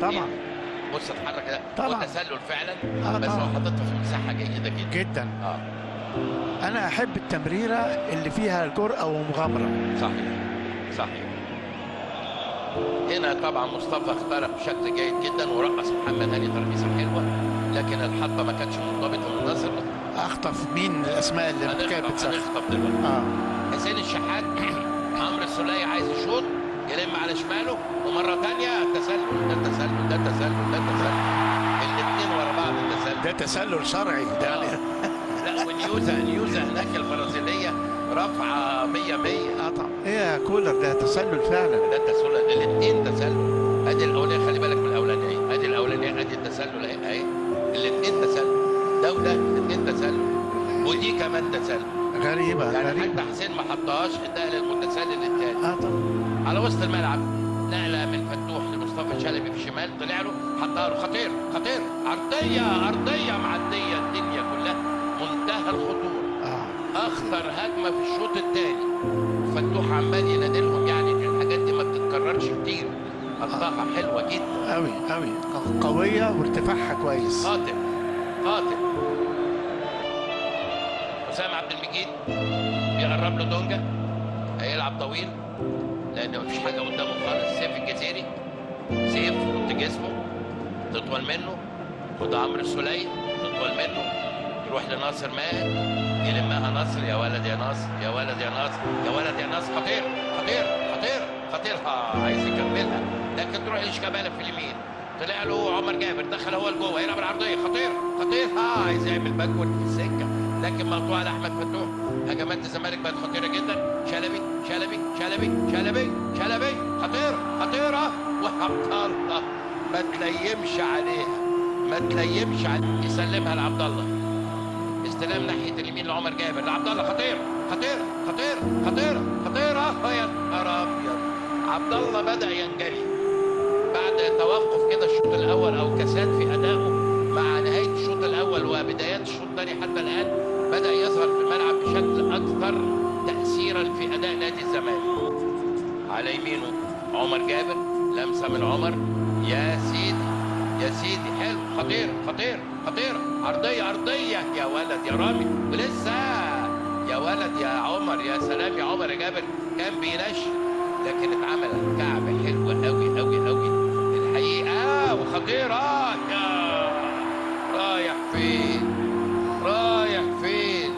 طبعا. بص اتحرك ده طبعا. وتسلل فعلا. بس طبعا. هو حاططها في مساحة جيدة جدا جدا. انا احب التمريره اللي فيها جرأه ومغامره. صحيح صحيح. هنا طبعا مصطفى اخترق بشكل جيد جدا ورقص محمد هاني ترقيصه حلوة، لكن الحطه ما كانتش منضبطة من ناصر. اخطف مين الاسماء اللي كانت بتسخن؟ هنخطف دلوقتي. حسين الشحات عمرو السولية عايز يشوط، يلم على شماله، ومرة ثانية تسلل. ده تسلل، ده تسلل، ده تسلل، الاثنين ورا بعض تسلل. ده تسلل شرعي ده. لا ونيوزا، نيوزا هناك البرازيليه رفعه 100 100. طبعا. ايه يا كولر، ده تسلل فعلا. ده تسلل، الاثنين تسلل. ادي الاولانية، خلي بالك من الاولانية، ادي الاولانية، ادي التسلل اهي اهي، الاثنين تسلل، ده وده الاثنين تسلل، ودي كمان تسلل. غريبة يعني غريبة. حتى حسين ما حطهاش، اداها للمتسلل الثاني. طبعا. على وسط الملعب نقله من فتوح لمصطفى شلبي في الشمال، طلع له حطها له، خطير خطير، عرضية ارضية معدية الدنيا كلها، منتهى الخطورة. اخطر هجمة في الشوط الثاني. فتوح عمال ينادلهم، يعني الحاجات دي ما بتتكررش كتير. حطها حلوة جدا قوي قوي، قوية وارتفاعها كويس. قاتل قاتل. حسام عبد المجيد بيقرب له دونجا، هيلعب طويل لان مفيش حاجة قدامه خالص. سيف الجزيري، سيف حط جسمه تطول منه، خد عمرو السولية تطول منه، تروح لناصر ماهر، يلمها ناصر. يا ولد يا ناصر، يا ولد يا ناصر، يا ولد يا ناصر، خطير خطير خطير خطير. عايز يكملها لكن تروح لشيكابالا في اليمين، طلع له عمر جابر، دخل هو لجوه، يلعب العرضية، خطير خطير. عايز يعمل backward في السكة لكن مقطوعة لاحمد فتوح. هجمات الزمالك بقت خطيرة جدا. شلبي شلبي شلبي شلبي شلبي، خطير خطيرة، وعبد الله ما تليمش عليها، ما تليمش عليها. يسلمها لعبد الله، استلام ناحية اليمين لعمر جابر، لعبد الله، خطير خطير خطير خطير خطيرة. يا نهار ابيض، عبد الله بدا ينجلي بعد توقف كده الشوط الاول او كساد في ادائه مع نهاية الشوط الاول وبدايات الشوط الثاني. حتى الان بدا يظهر في الملعب بشكل اكثر تاثيرا في اداء نادي الزمالك. على يمينه عمر جابر، لمسه من عمر، يا سيدي يا سيدي، حلو، خطير خطير خطير، عرضية ارضية، يا ولد يا رامي، ولسه يا ولد يا عمر، يا سلام يا عمر يا جابر، كان بينشن لكن اتعمل كعب حلو قوي قوي قوي الحقيقة، وخطيرة. يا رايح فين رايح فين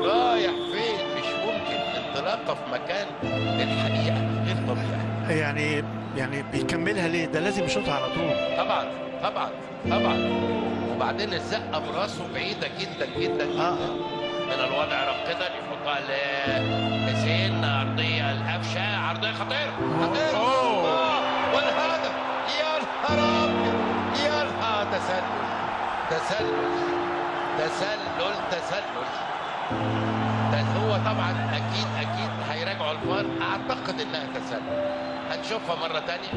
رايح فين، مش ممكن، انطلاقة في مكان الحقيقة غير طبيعي. يعني بيكملها ليه؟ ده لازم يشوطها على طول. طبعا طبعا طبعا. وبعدين الزقه براسه بعيدة جدا جدا جدا. من الوضع راقدا، يحطها لحسين، ارضية القفشه، عرضية خطيرة خطيرة، والهدف، يا نهار ابيض، يا نهار، تسلل تسلل تسلل تسلل. ده هو طبعا اكيد اكيد هيراجعوا الفار، اعتقد انها تسلل. هنشوفها مرة ثانية،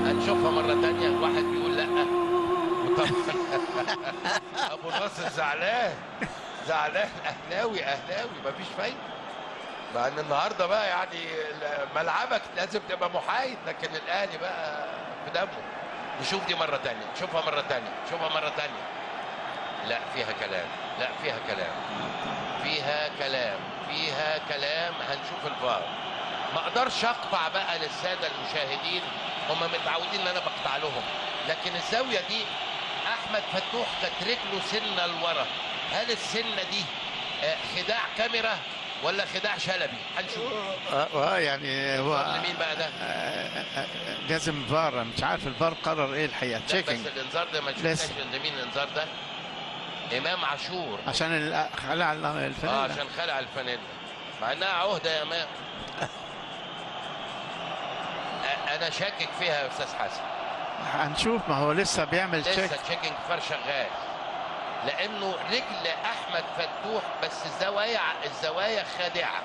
هنشوفها مرة ثانية. واحد بيقول لا، وطبعا ابو ناصر زعلان زعلان، اهلاوي اهلاوي، مفيش فايده. مع ان النهارده بقى يعني ملعبك لازم تبقى محايد، لكن الاهلي بقى في دمه. نشوف دي مرة ثانية، نشوفها مرة ثانية، نشوفها مرة ثانية. لا فيها كلام، لا فيها كلام، فيها كلام، فيها كلام. هنشوف الفار. ما اقدرش اقطع بقى للسادة المشاهدين، هم متعودين ان انا بقطع لهم، لكن الزاوية دي احمد فتوح كانت رجله سنة لورا. هل السنة دي خداع كاميرا ولا خداع شلبي؟ هنشوف. يعني هو مين بقى ده؟ لازم فار، مش عارف الفار قرر ايه الحقيقة. checking. بس الانذار ده ما شفناش مين الانذار ده. امام عاشور عشان خلع الفانيلا. عشان خلع الفانيلا، مع انها عهده يا امام. انا شاكك فيها يا استاذ حسن. هنشوف، ما هو لسه بيعمل check، لسه checking فار شغال، لانه رجل احمد فتوح، بس الزوايا خادعه.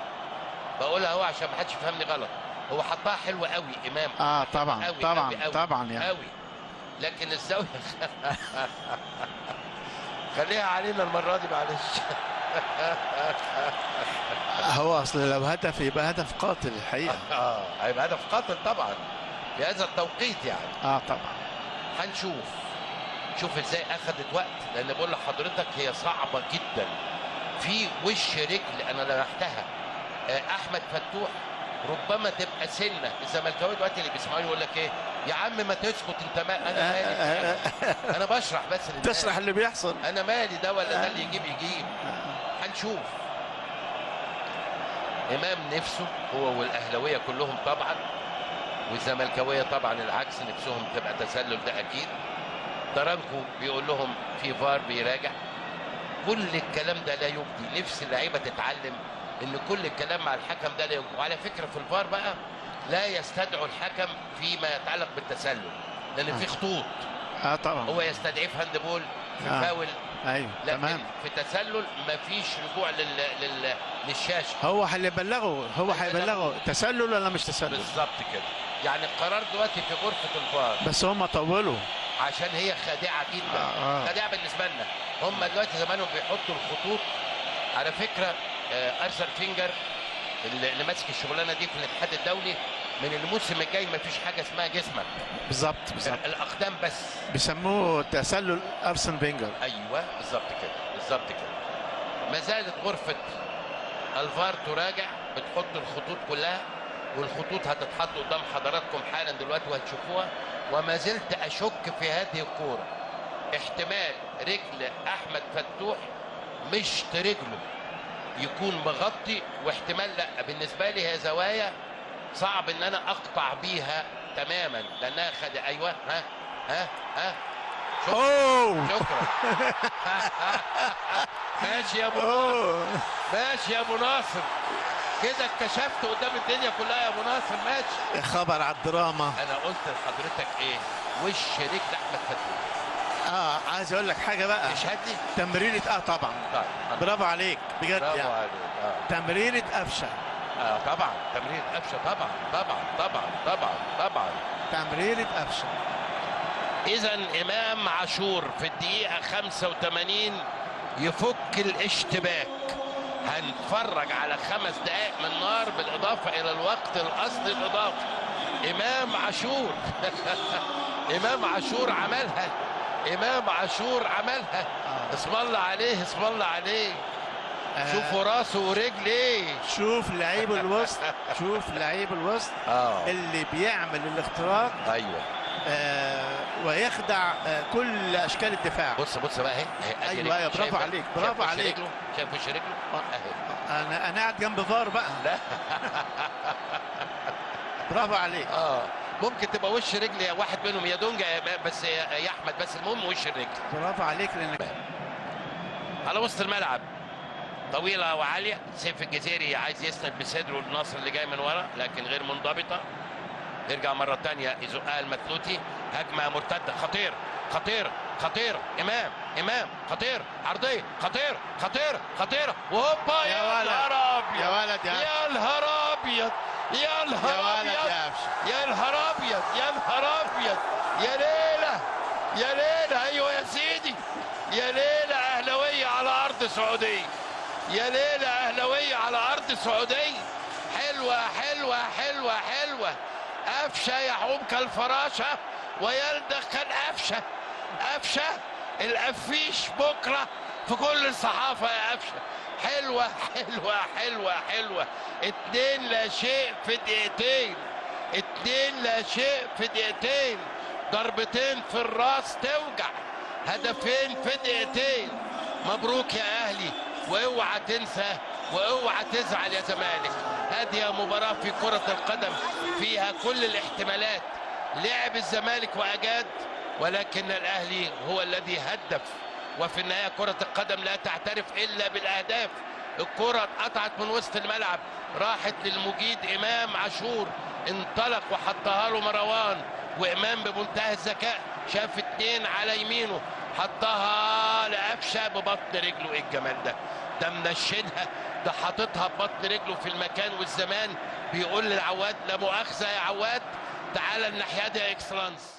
بقولها هو عشان ما حدش يفهمني غلط، هو حطها حلوة قوي امام. طبعا قوي طبعا قوي قوي طبعا يعني قوي، لكن الزاوية خليها علينا المرة دي معلش. هو اصل لو هدف يبقى هدف قاتل الحقيقة. هيبقى هدف قاتل طبعا في هذا التوقيت يعني. طبعا. هنشوف، شوف ازاي اخذت وقت، لان بقول لحضرتك هي صعبة جدا. في وش رجل انا لمحتها احمد فتوح، ربما تبقى سنة. الزملكاويه دلوقتي اللي بيسمعوني يقول لك ايه يا عم ما تسكت انت، ما انا مالي، انا بشرح بس للناس. تشرح اللي بيحصل، انا مالي ده ولا ده، اللي يجيب يجيب. هنشوف امام نفسه هو والاهلاويه كلهم طبعا، والزملكاويه طبعا العكس، نفسهم تبقى تسلل ده اكيد. درانكو بيقول لهم في فار بيراجع. كل الكلام ده لا يجدي، نفس اللعيبة تتعلم ان كل الكلام مع الحكم ده لا يجدي. وعلى فكرة في الفار بقى لا يستدعوا الحكم فيما يتعلق بالتسلل، لان في خطوط. طبعا هو يستدعيه في handball، في فاول، ايوه تمام، في تسلل مفيش رجوع للشاشه. هو هيبلغه، هو هيبلغه تسلل ولا مش تسلل بالظبط كده. يعني القرار دلوقتي في غرفة الفار، بس هم طولوا عشان هي خادعه جدا. خادعه بالنسبة لنا. هم دلوقتي زمانهم بيحطوا الخطوط. على فكرة ارسل فينجر اللي ماسك الشغلانة دي في الاتحاد الدولي، من الموسم الجاي مفيش حاجة اسمها جسمك. بالظبط بالظبط، الاقدام بس، بيسموه تسلل ارسن فينجر. ايوه بالظبط كده، بالظبط كده. ما زالت غرفة الفار تراجع، بتحط الخطوط كلها، والخطوط هتتحط قدام حضراتكم حالا دلوقتي وهتشوفوها. وما زلت اشك في هذه الكورة، احتمال رجل احمد فتوح مش رجله يكون مغطي، واحتمال لا. بالنسبة لي هي زوايا صعب ان انا اقطع بيها تماما لانها خد. ايوه ها ها ها، شكرا شكرا. ماشي يا ابو ناصر، ماشي يا ابو ناصر، كده اتكشفت قدام الدنيا كلها يا ابو ناصر. ماشي يا خبر على الدراما. انا قلت لحضرتك ايه؟ وش رجل احمد فتوح. عايز اقول لك حاجة بقى، اشهد لي تمريره. طبعا طيب. برافو عليك بجد، برافو يعني عليك. تمريره قفشه. طبعا تمريره قفشه، طبعا طبعا طبعا طبعا طبعا تمريره قفشه. اذا امام عاشور في الدقيقة 85 يفك الاشتباك. هنتفرج على 5 دقائق من نار بالاضافة الى الوقت الاصلي الاضافي. امام عاشور امام عاشور عملها، امام عاشور عملها. اسم الله عليه، اسم الله عليه. شوفوا راسه ورجليه، شوف لعيب الوسط، شوف لعيب الوسط اللي بيعمل الاختراق. ايوه ويخدع كل اشكال الدفاع. بص بص بقى اهي. ايوه برافو عليك، برافو عليك. شايف وش رجله؟ اهي. انا قاعد جنب فار بقى. لا برافو عليك. ممكن تبقى وش رجل يا واحد منهم، يا دونجا بس يا احمد، بس المهم وش الرجل. برافو عليك. لانك على وسط الملعب طويلة وعاليه. سيف الجزيري عايز يسند بصدره لناصر اللي جاي من ورا، لكن غير منضبطة. يرجع مرة ثانية يزقها المثلوتي. هجمة مرتدة خطير خطير خطير. امام امام خطير، عرضية خطير خطير خطير، وهوبا يا نهار ابيض، يا ولد، يا نهار ابيض، يا نهار ابيض، يا نهار ابيض، يا نهار ابيض، يا ليلة يا ليلة. ايوه يا سيدي، يا ليلة اهلاويه على ارض سعودية، يا ليلة اهلاويه على ارض سعودية. حلوة حلوة حلوة حلوة. قفشه يحوم كالفراشه ويلدغ كالقفشه. قفشه القفيش بكره في كل الصحافة يا قفشه. حلوة حلوة حلوة حلوة. 2-0 في دقيقتين، 2-0 في دقيقتين. ضربتين في الراس توجع، هدفين في دقيقتين. مبروك يا اهلي، واوعى تنسى واوعى تزعل يا زمالك. هذه مباراة في كرة القدم فيها كل الاحتمالات. لعب الزمالك وأجاد، ولكن الأهلي هو الذي هدف. وفي النهاية كرة القدم لا تعترف إلا بالأهداف. الكرة اتقطعت من وسط الملعب، راحت للمجيد إمام عاشور، انطلق وحطها له مروان، وإمام بمنتهى الذكاء شاف 2 على يمينه، حطها لقفشه ببطن رجله. ايه الجمال ده؟ ده منشنها، ده حاططها ببطن رجله في المكان والزمان. بيقول للعواد لا مؤاخذة يا عواد، تعالى الناحية دي يا اكسلانس.